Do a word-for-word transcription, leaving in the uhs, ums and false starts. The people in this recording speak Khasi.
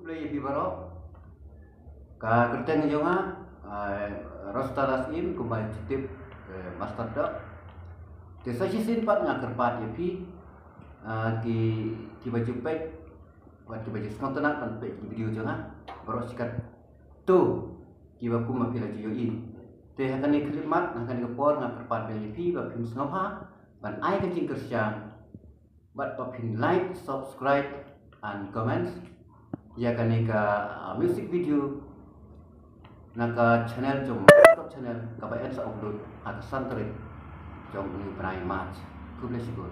Khublei ïa phi baroh. Ka kyrteng jong nga, ah, Rostalas Im, kumba i tip, eh, Master Dok. Te sa shisien pat nga kyrpad ïa phi, ah, ki, kiba ju peit, bad kiba ju sngewtynnat ban peit ki video jong nga, baroh shi katto kiba kum ma phi la ju ïohi. Te ha kane ka khyllipmat, ha kane ka por nga kyrpad ïa phi ba phin sngewbha ban ai ka jingkyrshan bad ba phin like, subscribe and comments ïa kane ka, ah, music video na ka channel jong Top Channel kaba yn sa upload ha ka san tarik jong une u bnai March. Khublei shibun.